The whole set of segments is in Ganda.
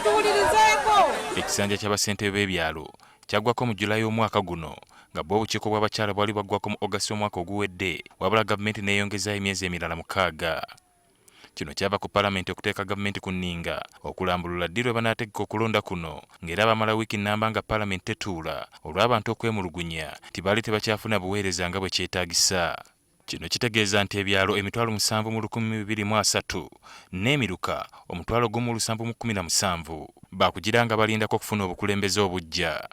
Tuwulirizeeko. Ekisanja ky'abassentebe b'ebyalo kyaggwako mu Julayi omwaka guno, nga bwo obukiiko bw'abakyala bwali bwaggwako mu August omwaka oguwedde, wabula gavumenti n'eyongezaayo emyezi emirala 6. Kino kyava ku palamenti okuteeka gavumenti ku nninga okulambulula ddi lwe banaategeka okulonda kuno, ng'era bamala wiiki nnamba nga palamenti tetuula olw'abantu okwemulugunya nti baali tebakyafuna buweereza nga bwe kyetaagisa. Kino kitegeeza nti ebyalo 7,230 n'emiruka 1,717 baakugira nga balindako okufuna obukulembeze obuggya.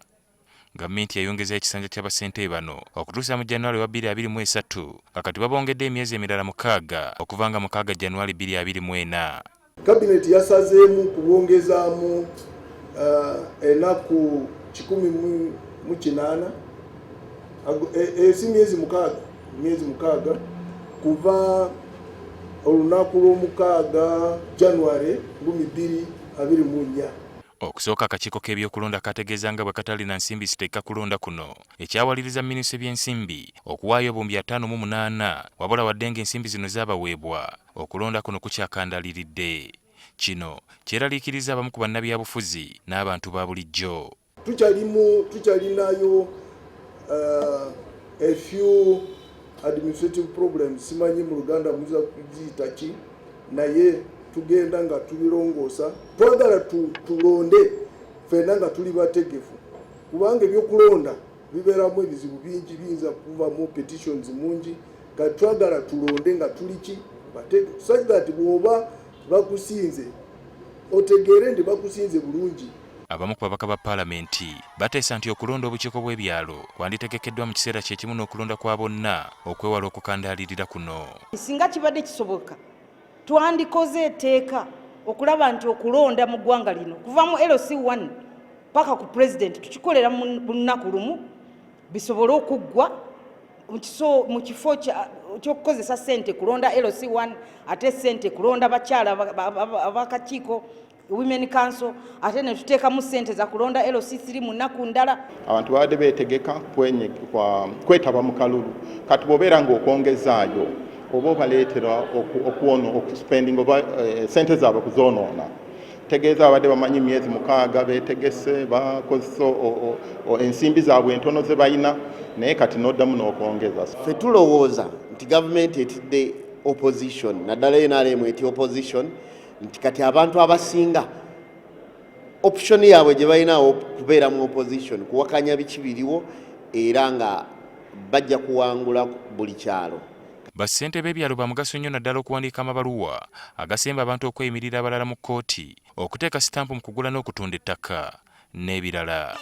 Gavumenti yayongeza ekisanja ky'abassentebe bano okutuusa mu January wa 2023, nga kati babongedde emyezi emirala 6 okuva nga 6 January 2024. Kabineti yasazeemu kubongezaamu ennaku 180, si myezi 6, myezi 6 kuva olunaku lw'omukaaga January 2024. Okusooka akakiiko k'ebyokulonda kategeeza nga bwe katalina nsimbi ziteeka kulonda kuno, ekyawaliriza minisitule by'ensimbi okuwaayo obuwumbi 58, wabula wadde ng'ensimbi zino zaabaweebwa, okulonda kuno kukyakandaliridde. Kino kyeraliikiriza abamu ku bannabyabufuzi n'abantu ba bulijjo. Tukyalimu, tukyalinayo a few administrative problems, simanyi mu Luganda muyinza kugiyita ki, naye tugenda nga tubirongoosa. Twagala tulonde ffenna nga tuli bategefu, kubanga ebyokulonda bibeeramu ebizibu bingi, biyinza kuvamu petitions mungi. Kati twagala tulonde nga tuli ki bategefu, such that bw'oba bakusinze otegeere nti bakusinze bulungi. Abamu ku babaka ba paalamenti bateesa nti okulonda obukiiko bw'ebyalo kwanditegekeddwa mu kiseera kye kimu n'okulonda kwa bonna okwewala okukandaalirira kuno. Singa kibadde kisoboka, twandikoze etteeka okulaba nti okulonda mu ggwanga lino kuva mu LC1 paka ku pulezidenti tukikolera mu lunaku lumu, bisobole okuggwa mu kifo ky'okukozesa ssente kulonda LC1, ate ssente kulonda bakyala abakakiiko Women Council, ate ne tuteekamu ssente za kulonda LC3 mu nnaku ndala. Abantu babadde beetegeka kwetaba mu kalulu. Kati bw'obeera ng'okwongezaayo oba obaleetera okuwona okuspending oba sente zaabwe kuzoonoona, tegeeza babadde bamanyi myezi 6 beetegese, bakozesa ensimbi zaabwe entono ze balina, naye kati n'oddamu n'okwongeza. Ffe tulowooza nti gavumenti etidde opposition, naddala NRM eti opposition, nti kati abantu abasinga option yaabwe gye balinawo kubeera mu opposition, kuwakanya biki biriwo, era nga bajja kuwangula buli kyalo. Bassentebe b'ebyalo ba mugaso nnyo, naddala okuwandiika amabaluwa agasemba abantu okweyimirira abalala mu kkooti, okuteeka sitampu mu kugula n'okutunda ettaka n'ebirala.